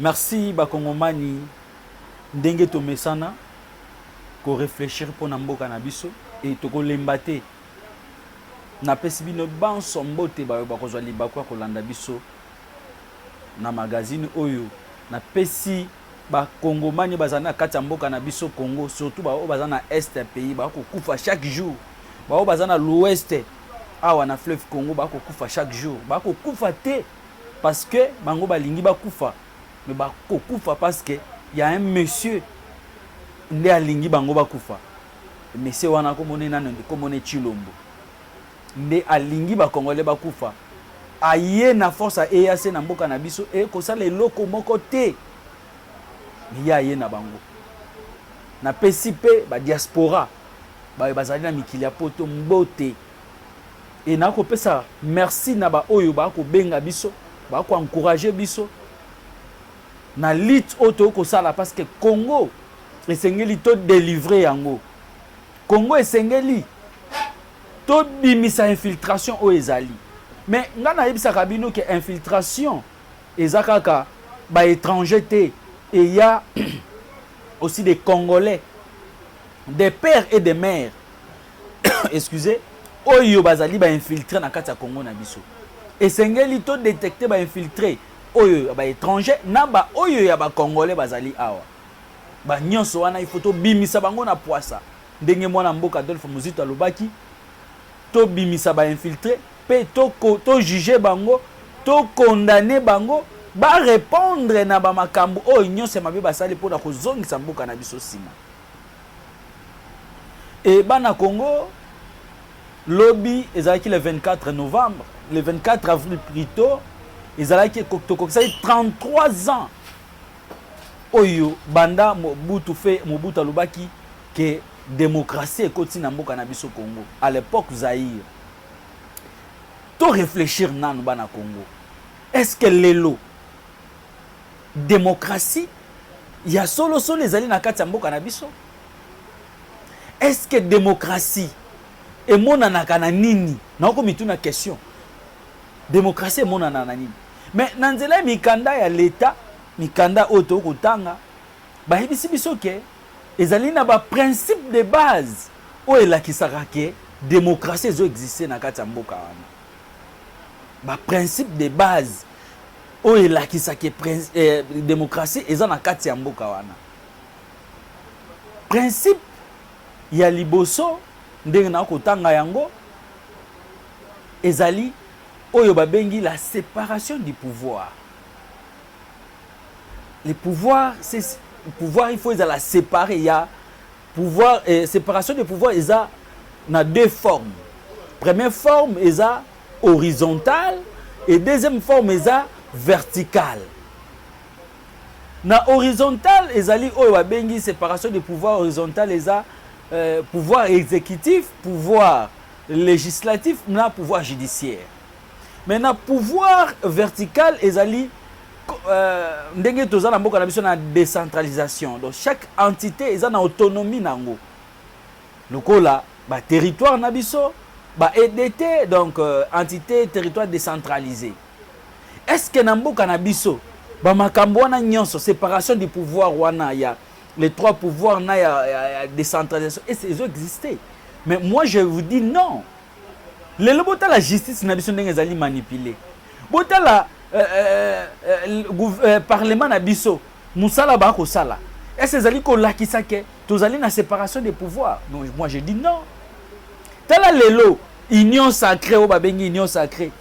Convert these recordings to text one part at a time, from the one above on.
Merci bakongomani, ndenge tomesana koreflechir mpo na mboka na biso e tokolemba te. Napesi bino banso mbote bayo bakozwa libaku ya kolanda biso na magazine oyo. Napesi bakongomani bazali na kati ya mboka na biso Congo, surtout baoyo baza na est ya pays bakokufa chaque jour, baoyo baza na l'ouest awa na fleuve Congo bakokufa chaque jour. Bakokufa te parce que bango balingi bakufa, mais bakokufa parce que ya un monsieur nde alingi bango bakufa. Monsieur wana komona nani? Komona Tshilombo nde alingi bakongolais bakufa. Aye na force ya EAC na mboka na biso e kosala eloko moko te, mais ye aye na bango. Napesi mpe badiaspora bayo bazali na mikili ya poto mbote e nakopesa merci na baoyo bakobenga biso, bakoencourage biso na lutte oyo toyokosala, parce que Congo esengeli todelivre yango. Congo esengeli tobimisa infiltration oyo ezali. Mais ngai nayebisaka bino ke infiltration eza kaka baétranger te, eya aussi des Congolais, des pères et des mères, excusez, oyo bazali bainfiltré na kati ya Congo na biso. Esengeli todétecte bainfiltré oyo ya baétranger na baoyo ya bacongolais bazali awa. Banyonso wana, il faut tobimisa bango na pwasa, ndenge mwana mboka Adolphe Muzito alobaki. Tobimisa bainfiltré mpe tojuge bango, tokondane bango, barépondre na bamakambo oyo nyonso ya mabe basali mpona kozongisa mboka na biso nsima. E bana Congo, lobi ezalaki le 24 novembre, le 24 avril plutôt, ezalaki tokokisaki 33 ans oyo banda Mobutu fe Mobutu alobaki ke démocratie ekoti na mboka na biso Congo, à l'époque Zaïre. To réfléchir nanu, bana Congo, est-ce que lelo démocratie ya solosolo ezali na kati ya mboka na biso? Est-ce que démocratie emonanaka na nini? Nakomituna question, démocratie emonana na nini? Mais na nzela ya mikanda ya leta, mikanda oyo tokotanga, bayebisi biso ke ezali na baprincipe de base oyo elakisaka ke démocratie ezoexiste na kati ya mboka wana. Baprincipe de base oyo elakisaka démocratie eza na kati ya mboka wana. Principe ya liboso, ndenge na kotanga yango, ezali oyo babengi la séparation du pouvoir. Le pouvoir, c'est pouvoir, il faut ezala séparé. Ya pouvoir, séparation de pouvoir eza na deux formes. Première forme eza horizontale et deuxième forme eza verticale. Na horizontal ezali oyo babengi séparation de pouvoir horizontal, eza pouvoir exécutif, pouvoir législatif na pouvoir judiciaire. Mais na pouvoir vertical ezali ndenge toza na mboka na biso na décentralisation, donc chaque entité eza na autonomie nango, lokola baterritoire na biso, ba EDT, donc entité territoire décentralisé. Est-ce que na mboka na biso bamakambo wana nyonso, séparation du pouvoir wana ya les trois pouvoirs na ya décentralisation, est-ce ezo exister? Mais moi je vous dis non. Lelo botala justice na biso ndenge ezali manipulé. Botala parlement na biso, mosala bakosala, est-ce ezali kolakisa ke tozali na séparation des pouvoirs? Non, moi je dis non. Tala lelo union sacrée, oyo babengi union sacrée,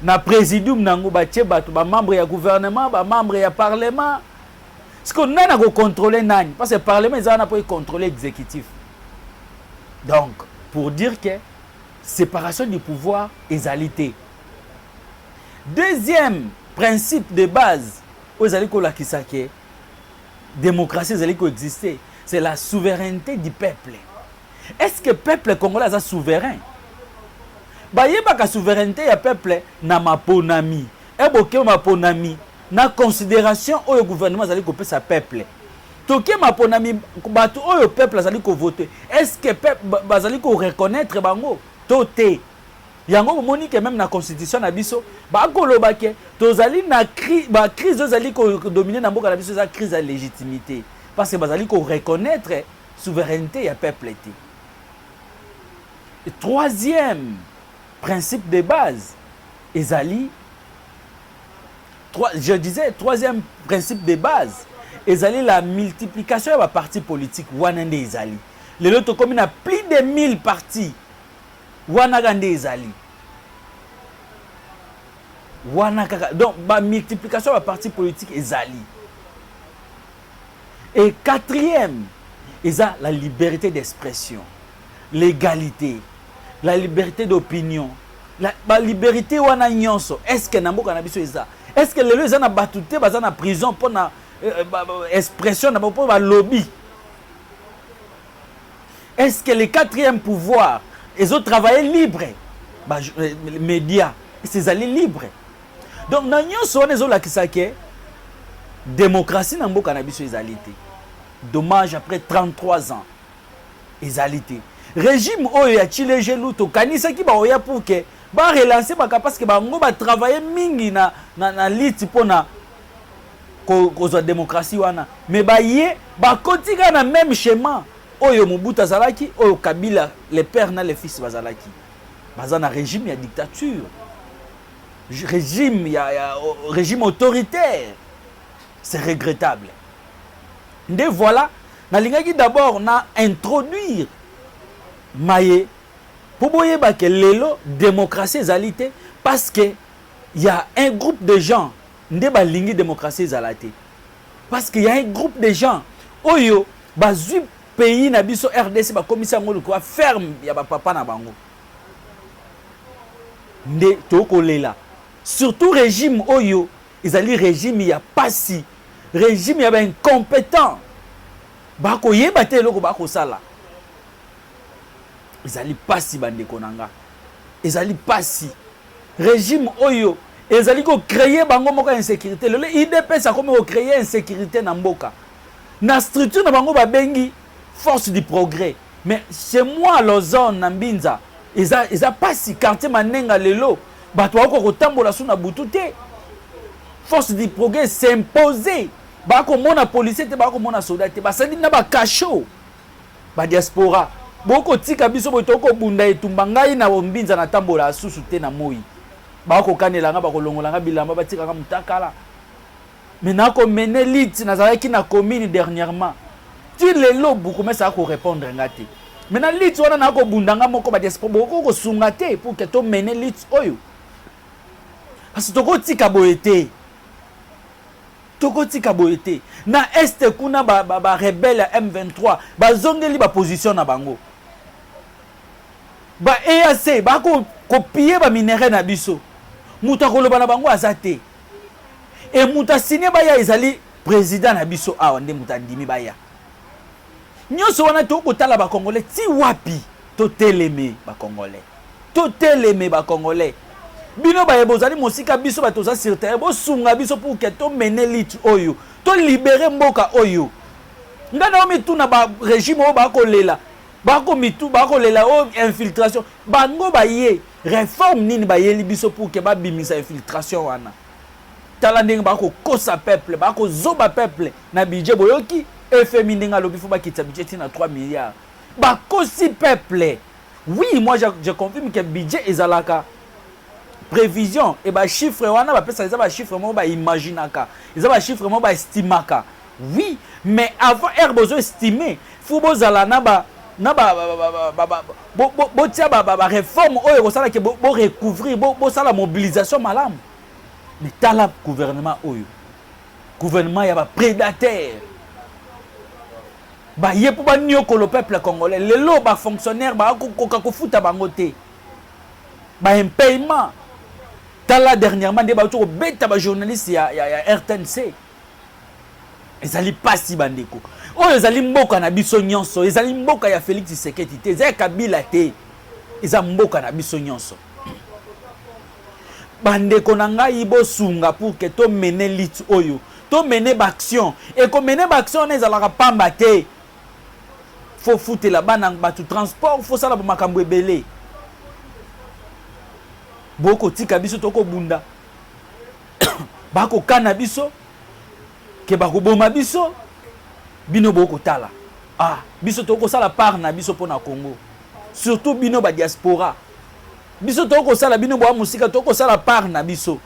na présidium nango batie bato, bamembre ya gouvernement, bamembre ya parlement. Siko nani akocontrôle nani? Parce que parlement eza wana mpo econtrôle exécutif. Donc pour dire que séparation du pouvoir ezali te. Deuxième principe de base oyo ezali kolakisa ke démocratie ezali koexiste, c'est la souveraineté du peuple. Est-ce que peuple congolais aza souverain? Bayebaka souveraineté ya peuple na maponami. Eboke maponami na considération oyo gouvernement azali kopesa peuple. Toke maponami, bato oyo peuple azali kovote, est ce que bazali koreconnaître bango to te? Yango bomoni ke meme na constitution na biso bakoloba ke tozali na cri, ba crise oyo ezali kodomine na mboka na biso eza crise ya légitimité, parce que bazali koreconnaître souveraineté ya peuple te. Troisième principe de base ezali, je disais, troisième principe de base ezali la multiplication ya baparti politique. Wana nde ezali lelo tokomi na plus de 1000 partis. Wana kaka nde ezali wana kaka. Donc bamultiplication ya baparti politique ezali. Et quatrième eza la liberté d'expression, l'égalité, la liberté d'opinion. Baliberté wana nyonso, est ce que na mboka na biso eza? Est ce que lelo eza na bato te baza na prison mpona expression na bango, mpo balobi? Est ce que le quatrième pouvoir ezotravailler libre? Média ezali libre? Donc na nyonso wana ezolakisa ke démocratie na mboka na biso ezali te. Dommage, après 33 ans ezali te. Régime oyo ya Tshilejelu, tokanisaki baoya pour ke barelance baka, parce que bango batravaille mingi na lutte mpona kozwa démocratie wana. Mais baye bakoti kaka na même schéma oyo Mobutu azalaki, oyo Kabila le père na le fils bazalaki. Baza na régime ya dictature, régime ya régime autoritaire. C'est regrettable. Nde voilà, nalingaki d'abord na introduire maye mpo boyeba ke lelo démocratie ezali te, parce que y a un groupe de gens nde balingi démocratie ezala te, parce que y a un groupe de gens oyo bazwi pays na biso RDC, bakomisi yango lokola ferme ya bapapa na bango. Nde tokolela surtout régime oyo ezali régime ya pasi, régime ya baincompétent, bakoyeba te eloko bakosala. Ezali pasi, bandeko na nga, ezali pasi. Régime oyo ezali kocréer bango moko insécurité. Lelo UDPS akomi kocréer insécurité na mboka na structure na bango babengi Force du Progrès. Mais chez moi, Lausanne, na Mbinza, eza pasi. Quartier Manenga, lelo bato bakoka kotambola su na butu te. Force du Progrès s'impose, bakomona policier te, bakomona soda te, basali na bacachot. Badiaspora, bokotika biso boye, tokobunda etumba. Ngai na Mbinza natambola asusu te na moi. Bakokanela nga, bakolongola nga bilamba, batikanga mutakala. Me nakomene lutte. Nazalaki na commune dernièrement, ti lelo bourgmestre akorépondre nga te. Me na lutte wana nakobunda nga moko. Badiaspora, boko kosunga te pour ke tomene lutte oyo, parce tokotika boye te, tokotika boye te. Na Est kuna, barebele ya M23 bazongeli baposition na bango. Ba EAC bakopiller baminerai na biso. Moto akoloba na bango aza te. E moto asigne baya ezali président na biso awa, nde moto andimi baya. Nyonso wana tokotala, bacongolais, ti wapi? Toteleme, bacongolais, toteleme, bacongolais. Bino baye bozali mosika, biso bato toza sur terrain, bosunga biso pour ke tomene lutte oyo, tolibérer mboka oyo. Ngai na omituna, barégime oyo bakolela, bakomitu bakolela oyo infiltration, bango baye réforme nini bayeli biso pour ke babimisa infiltration wana? Tala ndenge bakokosa peuple, bakozoba peuple na budget. Boyoki FMI ndenge alobi fo bakitisa budget ntina 3 milliards. Bakosi peuple. Oui, moi je confirme que budget ezalaka prévision e bachiffre wana bapesaka eza bachiffre moko baimaginaka, eza bachiffre moko baestimaka, oui. Mais avant ere bozo estime, fo bozala na ba na botia baréforme oyo ekosalaki borecouvrir, bosala mobilisation malamu. Mais tala gouvernement oyo, gouvernement ya baprédateur, baye mpo baniokolo peuple congolais. Lelo bafonctionnaire bakokoka kofuta bango te, baimpayement. Tala dernièrement nde bauti kobeta bajournaliste ya RTNC. Ezali mpasi, bandeko. Oyo ezali mboka na biso nyonso. Ezali mboka ya Félix Tshisekedi te, eza ya Kabila te, eza mboka na biso nyonso. Bandeko na ngai, bosunga pour ke tomene lutte oyo, tomene baaction. Ekomene baaction wana ezalaka pamba te. Fo futela bana bato transport, fosala bamakambo ebele. Bokotika biso tokobunda, bakokana biso ke bakoboma biso, bino bokotala. Ah, biso tokosala part na biso mpo na Congo, surtout bino badiaspora. Biso tokosala, bino boya mosika, tokosala part na biso.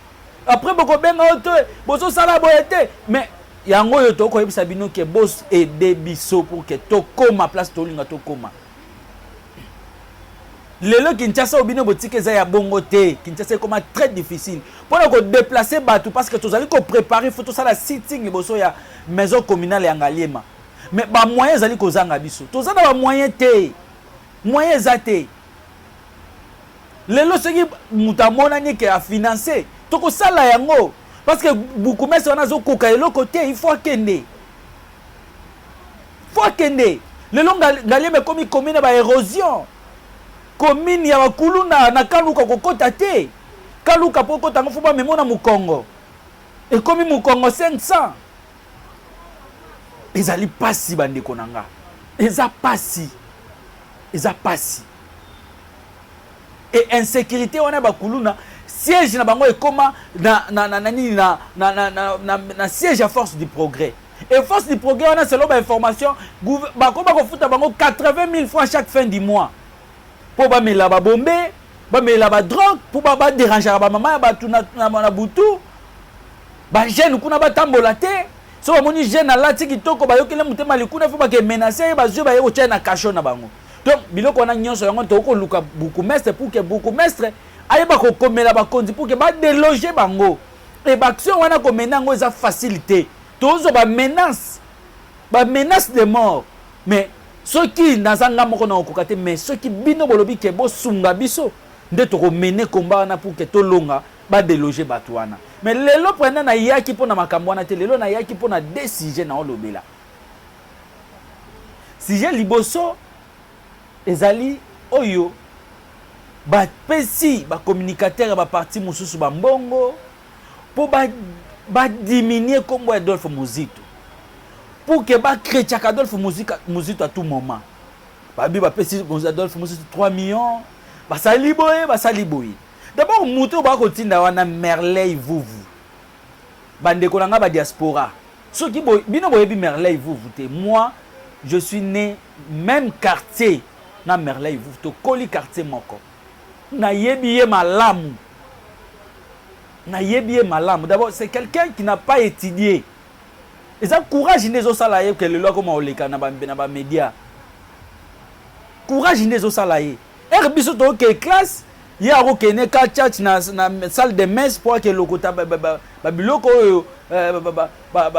Après bokobenga oyo te, bozosala boye te, mais yango oyo tokoyebisa bino ke bos aide biso pour ke tokóma place tolinga tokóma. Lelo Kinshasa oyo bino botika eza ya bongo te. Kinshasa ekoma très difficile mpona kodéplacer bato, parce que tozali kopréparer, faut tosala sitting liboso ya maison communale ya Ngaliema, mais bamoyen ezali kozanga biso. Toza na bamoyen te, moyen eza te. Lelo soki moto amonani ke afinance, tokosala yango, parce que bourgmestre wana azokoka eloko te. Il faut akende, faut akende. Lelo Ngaliema ekomi commune ya baérosion, commune ya bakuluna. Na Kaluka kokɔta te. Kaluka mpo okɔta yango, faut bamemo na mokongo, ekomi mokongo 500. Ezali pasi, bandeko na nga, eza pasi, eza pasi. E insécurité wana, bakuluna siège na bango ekóma na nini, na siège ya Force du Progrès. Et Force du Progrès wana, selon bainformation, bakoma kofuta bango 80 000 francs chaque fin du mois mpo bamela babombe, bamela badrogue, mpo badérangeaka bamama ya bato na butu. Bajeune kuna batambola te. So bamoni jeune alati kitoko, bayokeli motema likuna, faut bakemenacer ye, bazwi, baye kotia ye na cachot na bango. Donc biloko wana nyonso yango tokoluka bourgmestre pour ke bourgmestre ayeba kokomela bakonzi pour ke badéloger bango. E baaction wana, komena yango eza facile te. Tozwa bamenace, bamenace de mort. Mais soki naza nga moko na kokoka te, mais soki bino bolobi ke bosunga biso, nde tokomene komba wana pour ke tolonga, badéloger bato wana. Mais lelo prenda nayaki mpo na makambo wana te. Lelo nayaki mpo na deux sujet na olobela. Sujet liboso ezali oyo bapesi bacommunicateur ya baparti mosusu bambongo mpo badiminuer nkombo ya Adolphe Muzito, pour ke bachrétiaka Adolphe Muzito à tout moment. Babi bapesi Adolphe Muzito 3 millions, basali boye, basali boye. D'abord moto oyo bakotinda wana, Merley Vuvu, bandeko na nga badiaspora, soki bino boyebi Merley Vuvu te, moi je suis né même quartier na Merley Vuvu, tokoli quartier moko, nayebi ye malamu, nayebi ye malamu. D'abord c'est quelqu'un qui n'a pas étudié. Eza courage nde ezosala ye ke lelo akoma koleka na bamédia. Courage nde ezosala ye. Ere biso tookee classe, ye akokende ka church na salle de messe mpo ake lokota babiloko oyo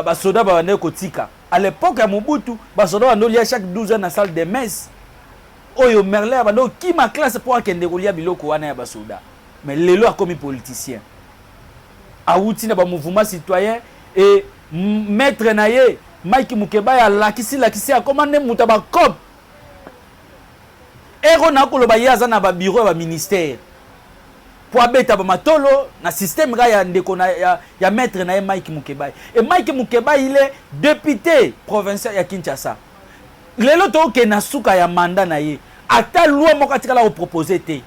basoda babandaki kotika à l'époque ya Mobutu. Basoda bando lia chaque 12 heures na salle de messe. Oyo Merlin abandi okima classe mpo akende kolia biloko wana ya basoda. Mais lelo akomi politicien, awuti na bamouvement citoyen. E maître na ye Mike Mukebai alakisi lakisi, akoma nde moto ya bacope. Ero na koloba, ye aza na babureau ya baministère mpo abeta bamatolo na système kaka ya ndeko na, ya maître na ye Mike Mukebai. E Mike Mukebai, il est député provincial ya Kinshasa. Lelo tookende na suka ya mandat na ye, ata loi moko atikala kopropose te.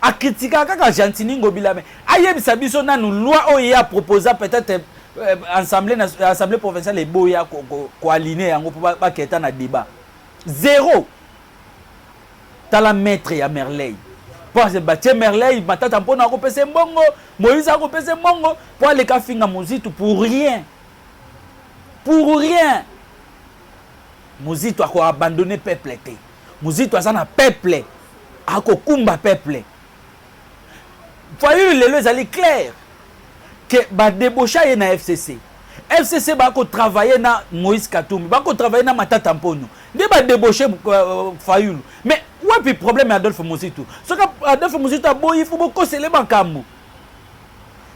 Akritikaka kaka Gentini Ngobila, me ayebisa biso nanu loi oyo ye aproposa. Peut-être assemblée provinciale eboya koaligner yango mpo baketa na débat. Zéro. Tala maître ya Merley, mpo batie Merley Matata mpona akopesa mbongo, Moïse akopesa mbongo mpo aleka finga Mozito pour rien, pour rien. Mozito akoabandonner peuple te. Mozito aza na peuple, akokumba peuple. Fayulu lelo ezali clair ke badébaucha ye na FCC. FCC bakotravaille na Moïse Katumbi, bakotravaille na Matata Mponyo, nde badébauche Fayulu. Mais wapi problème ya Adolphe Mozito? Soki Adolphe Mozito aboyi, faut bokosele makambo,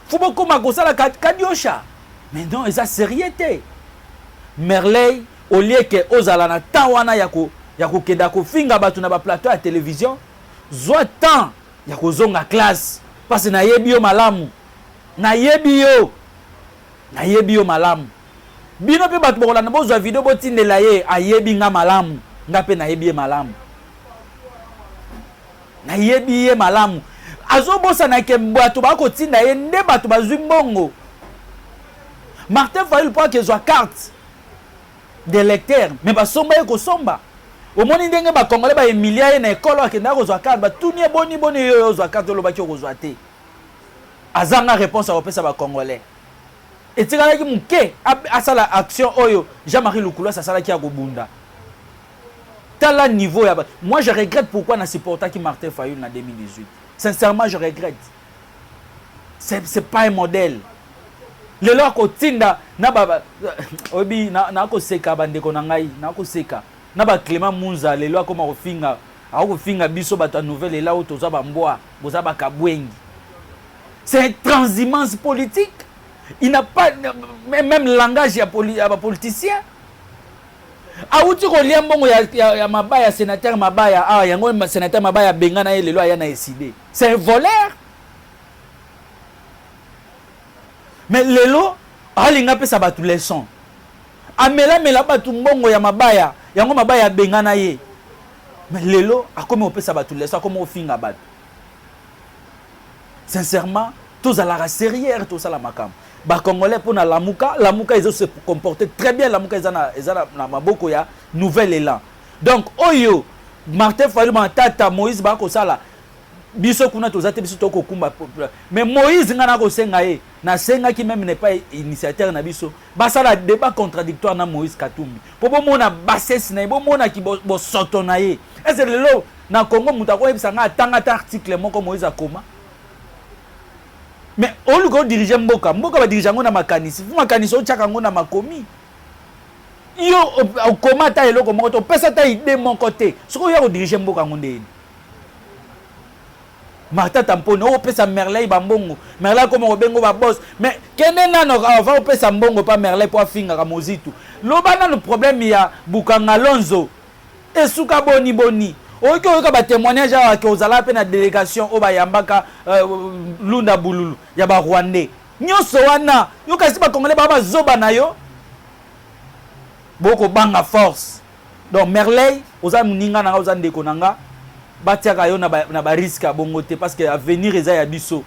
faut bokóma kosala kadiosha. Mais non, eza sérieux te. Merley, au lieu ke ozala na temps wana ya kokenda kofinga bato na baplateau ya télévision, zwa temps ya kozonga classe, parce nayebi yo malamu, nayebi yo, nayebi yo malamu. Bino mpe bato bokolanda, bozwa video, botindela ye. Ayebi nga malamu, nga mpe nayebi ye malamu, nayebi ye malamu. Azobosana ke bato bakotinda ye nde bato bazwi mbongo. Martin Fayulu mpo akezwa carte d'électeur, mais basomba ye kosomba. Omoni ndenge bacongolais bahumilia ye na ekolo akendaka kozwa carte, batuni ye: boni boni yo ozwa carte, olobaki okozwa te? Azanga réponse akopesa bacongolais. Etikalaki moke asala action oyo Jean-Marie Lukulas asalaki ya kobunda. Tala niveau ya moi, je regrette pourquoi na supportaki Martin Fayulu na 2018. Sincèrement, je regrette. C'est pas un modèle. Lelo akotinda na ba oyebi, nakoseka bandeko na ngai, nakoseka na baclément Munza. Lelo akoma kofinga, akofinga biso bato ya nouvelle ela oyo toza bambwa, boza bakabwengi. C'est un transhumance politique. Il n'a pas même langage ya bapoliticien. Awuti kolia mbongo ya Mabaya, sénateur Mabaya awa. Yango sénateur Mabaya abenga na ye, lelo aya na Ecidé. C'est un voleur. Mais lelo alinga apesa bato leçon. Amelamela bato mbongo ya Mabaya, yango Mabaya abenga na ye. Mais lelo akomi kopesa bato leçon, akomi kofinga bato. Sincèrement, tozalaka sérieux, tosala makambo bacongolais mpona Lamuka. Lamuka ezo se comporter très bien. Lamuka eza na maboko ya nouvel élan. Donc oyo Martin Fayulu, Matata, Moïse bakosala, biso kuna toza te, biso tokokumba. Mais Moïse, ngai nakosenga ye, nasengaki même ne pas initiateur na biso basala débat contradictoire na Moïse Katumbi, mpo bomona basese na ye, bomonaki bosoto na ye. Ese lelo na Congo moto akoyebisa ngai atanga ata article moko Moïse akoma? Mais oluka odirige mboka, mboka badirige yango na makanisi. Fu makanisi otiaka yango na makomi. Yo okoma ata eloko moko te, opesa ata idée moko te. Soki oya kodirige mboka yango ndeni? Matata Mponi opesa Merley bambongo, Merley akoma kobengo baboss. Mais kende nano avant opesa mbongo mpa Merley mpo afingaka Mozitu, loba nano problème ya Bukanga Lonzo esuka boni boni. Oyoki, oyoka batémoignage awa ke ozala mpe na délégation oyo bayambaka Lunda Bululu ya barwandais. Nyonso wana yo kasi bacongolais baa bazoba na yo, bokobanga force. Donc Merley, oza moninga na nga, oza ndeko na nga, batiaka yo na barisque ya bongo te, parce que avenir eza ya biso,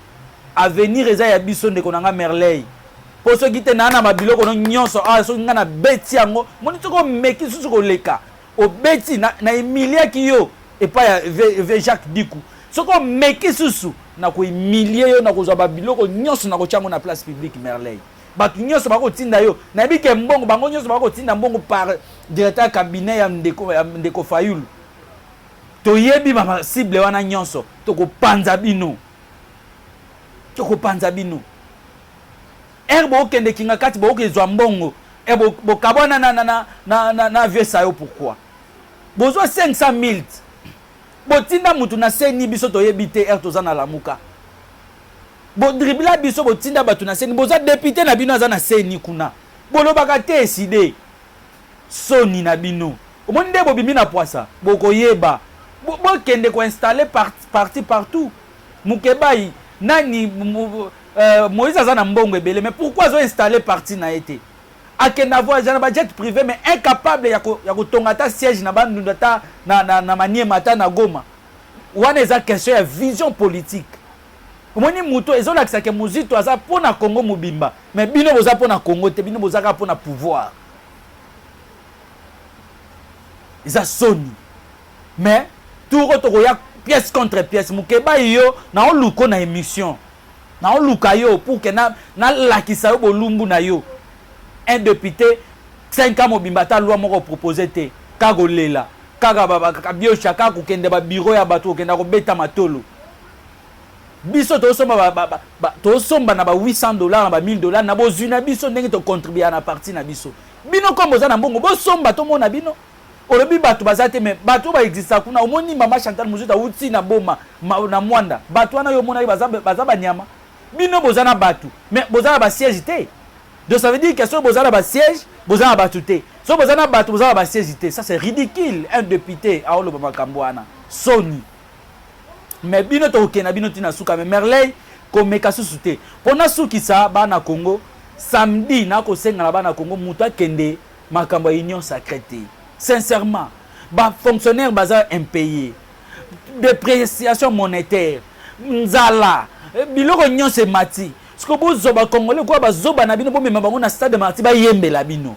avenir eza ya biso, ndeko na nga Merley. Mpo soki te naa na babiloko no nyonso awa, soki ngai nabeti yango, moni soki omeki susu koleka, obeti na humiliaki yo epai ya v Jacques Diku. Soki omeki susu na kohumilie yo, na kozwa babiloko nyonso, na kotia yango na place publique. Merley, bato nyonso bakotinda yo, nayebi ke mbongo, bango nyonso bakotinda mbongo par directeur ya cabinet ya ndeko Fayulu. Toyebi basible wana nyonso. Tokopanza bino, tokopanza bino. Ere bookende kinga kati, bookezwa mbongo e bokabwana na vieux Sayo. Pourquoi bozwa 500 000, botinda mutu na CENI? Biso toyebi te. Ere toza na Lamuka, bodribla biso, botinda bato na CENI. Boza député na bino aza na CENI kuna, bolobaka te. Ecidé, soni na bino. Omoni nde bobimi na pwasa, bokoyeba. Bokende koinstalle parti partout. Mukebai nani? Moïse aza na mbongo ebele, mais pourquoi azoinstalle parti na ye te? Akende avoyage na bajet privé, mais incapable ya kotonga ata siège na Bandundu, ata na Maniema, ata na Goma. Wana eza question ya vision politique. Omoni, moto ezolakisa ke Mozito aza mpo na Congo mobimba, mais bino boza mpo na Congo te, bino boza kaka mpo na pouvoir. Eza soni. Mais tour oyo tokoya pièce contre pièce. Mokeba yo, naoluka na émission, naoluka yo pour ke nalakisa yo bolumbu na yo. Un député, 5 ans mobimba, ata loi moko propose te, kaka kolela, kaka kabiosha, kaka kokende babureau ya bato, kokenda kobeta matolo. Biso tosomba na ba 800 $, na ba 1000 $, na bozwi na biso, ndenge tocontribua na parti na biso. Bino kombo oza na mbongo, bosomba, tomona bino. Olobi bato baza te, mais bato oyo baexista kuna. Omoni mama Chantal Mosutu awuti na Boma, na Mwanda. Bato wana yo omonaki baza banyama. Bino boza na bato, mais boza na basiège te. Donc ça veut dire que soki boza na basiège, boza na bato te; soki boza na bato, boza na basiège te. Ça, c'est ridicule. Un député aoloba makambo wana, soni. Mais bino, tokokende na bino ntina suka. Mais Merley, komeka susu te. Mpo nasukisa, bana Congo, samedi nakosenga na bana Congo, moto akende makambo ya union sacrée te. Sincèrement, bafonctionnaire baza impayé, dépréciation monétaire. Nzala, biloko nyonso emati. Sikoyo bozwa ba Congolais lokola bazoba na bino, bomema bango na stade Martyrs bayembela bino.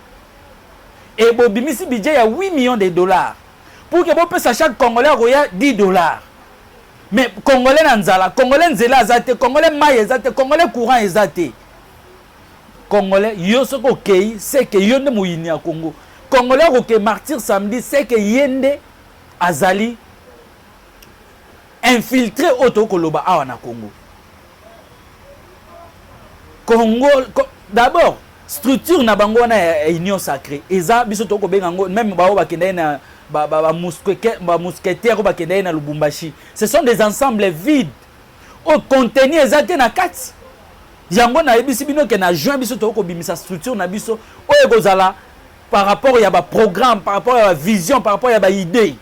Et bobimisi budget ya 8 millions de dollars pour que bopesa chaque Congolais akoya 10 dollars. Mais Congolais na nzala, Congolais nzela aza te, Congolais mayi eza te, Congolais courant eza te. Congolais yo soki okeyi c'est que yo nde moyini ya Congo. Congolais akoke martyr samedi c'est que ye nde azali infiltré oyo tokoki koloba awa na Congo. Congo d'abord structure na bango wana ya union sacrée eza biso tokoki kobenga yango même baoyo bakendaki na ba mousquetaire oyo bakendaki na Lubumbashi, ce sont des ensembles vides oyo contenu eza te na kati. Yango nayebisi bino ke na juin biso tokoki kobimisa structure na biso oyo ekozala par rapport ya baprogramme, par rapport ya bavision, par rapport ya baidée.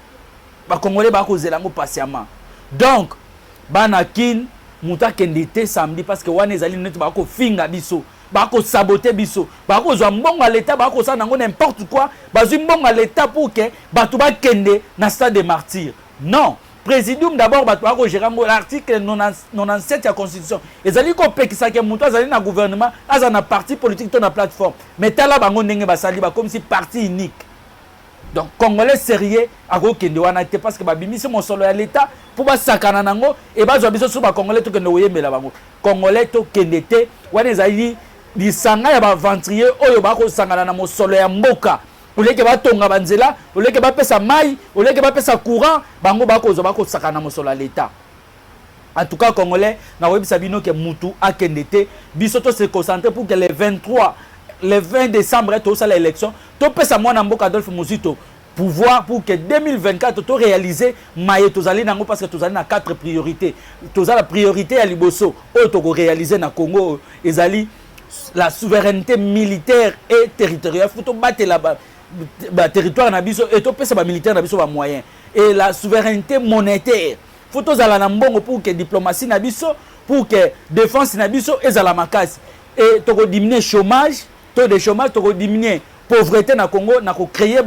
Bacongolais bakozela yango patiemment. Donc bana Kin, moto akende te samedi, parce que wana ezali neti bakofinga biso, bakosaboter biso, bakozwa mbongo ya leta, bakosala nango n'importe quoi. Bazwi mbongo ya leta pour ke bato bakende na stade de Martyr. Non, présidium d'abord bato bakogérer yango. L'article 97 ya constitution ezali kopekisaka moto azali na gouvernement aza na parti politique to na plateforme. Mais tala bango ndenge basali, bakomisi parti unique. Donc Congolais sérieux akokende wana te, parce que babimisi mosolo ya leta mpo basakana nango e bazwa biso so bacongolais tokende koyembela bango. Congolais tokende te, wana ezali lisanga ya baaventurier oyo bakosangana na mosolo ya mboka. Oleke batonga banzela, oleke bapesa mai, oleke bapesa courant, bango bakozwa, bakosakana na mosolo ya leta. En tout cas Congolais, nakoyebisa bino ke mutu akende te. Biso to se concentrer pour que le 23, le 20 décembre tosala élection, topesa mwana mboka Adolphe Muzito pouvoir pour que 2024 to réaliser maye tozali nango, parce que tozali na quatre priorités. Toza la priorité ya liboso oyo tokoréaliser na Congo ezali la souveraineté militaire et territoriale. Faut tobatela baterritoire na biso e topesa bamilitaire na biso bamoyen. Et la souveraineté monétaire, faut tozala na mbongo pour que diplomatie na biso, pour que défense na biso ezala makasi. Et tokodiminuer chômage, taux de chômage, tokodiminuer pauvreté na Congo na kocréer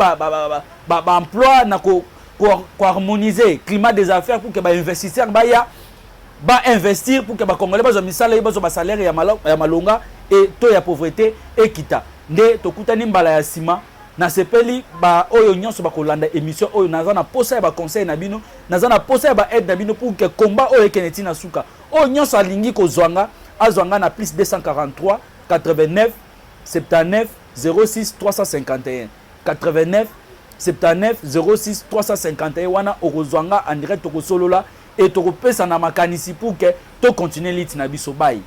baemploi, na koharmoniser climat des affaires pour que bainvestisseur baya bainvestir, pour que bacongolais bazwa misala ye, bazwa basalaire ya malonga e taux ya pauvreté ekita. Nde tokutani mbala ya nsima. Nasepeli baoyo nyonso bakolanda émission oyo. Naza na posa ya baconseil na bino, naza na posa ya baaide na bino pour que combat oyo ekende ntina suka. Oyo nyonso alingi kozwa nga, azwa nga na plus 243 89 79 06 351, 89 79 06 351. Wana okozwa nga en direct, tokosolola e tokopesa na makanisi pour que tocontinue lutte na biso. Bai.